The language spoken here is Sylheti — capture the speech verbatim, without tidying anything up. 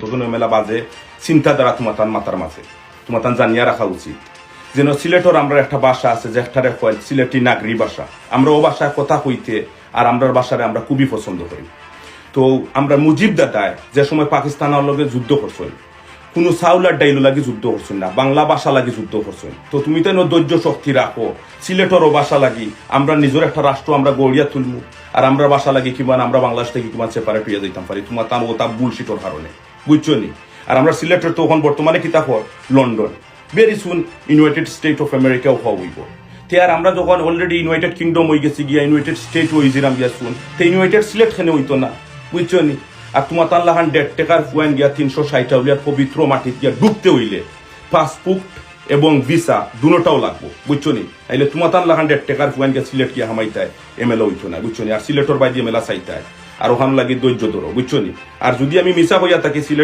তখন এমএলএ বাজে চিন্তাধারা তুমাতান মাথার মাঝে, তুমাতান জানিয়া রাখা উচিত। যেন সিলেটর আমরার একটা ভাষা আছে, যেটারে কয় সিলেটি নাগরি ভাষা। আমরা ও ভাষায় কথা কইতে আর আমরার ভাষারে আমরা খুবই পছন্দ করি। তো আমরা মুজিব দাদায় যে সময় পাকিস্তানর লগে যুদ্ধ করছইন, কুনু চাউল আর ডাইল লাগি যুদ্ধ করছইন না, বাংলা ভাষা লাগি যুদ্ধ করছইন। তো তুমি তাইন ধৈর্য শক্তি রাখো, সিলেটর ও ভাষা লাগি আমরা নিজর একটা রাষ্ট্র আমরা গড়িয়া তুলমু, আর আমরার ভাষা লাগি কিমান আমরা বাংলাদেশ থাকি কিমান separate অইয়া যাইতাম পারি, তুমাতান ওতা বুলশিটর কারণে, বুঝছো নি? আর আমরা সিলেটর তো অখন বর্তমানে কিতা কর, London, very soon United State of America ও অইবো। তে আর আমরা যখন already United Kingdom অই গেছি গিয়া, ইউনাইটেড স্টেট অই যিরাম গিয়া শুন, তে ইউনাইটেড সিলেট কেনে অইতো না, বুঝছো নি? আর তুমাতান লাখান দেড় টেকার ফুয়াইন গিয়া তিনশো ষাইট আউলিয়ার পবিত্র মাটিত গিয়া ঢুকতে অইলে পাসপোর্ট এবং ভিসা দুনোটাও লাগবো, বুঝছো নি? আইলে তুমাতান লাখান দেড় টেকার ফুয়াইন গিয়া সিলেট গিয়া হামাইতায়, এমএলএ অইতো না, বুঝছো নি? আর সিলেটর বাইদি এমএলএ চাইতায়, আর ওখান লাগি ধৈর্য ধরো, বুঝছো নি? আর যদি আমি মিছা কইয়া থাকি, সিলেট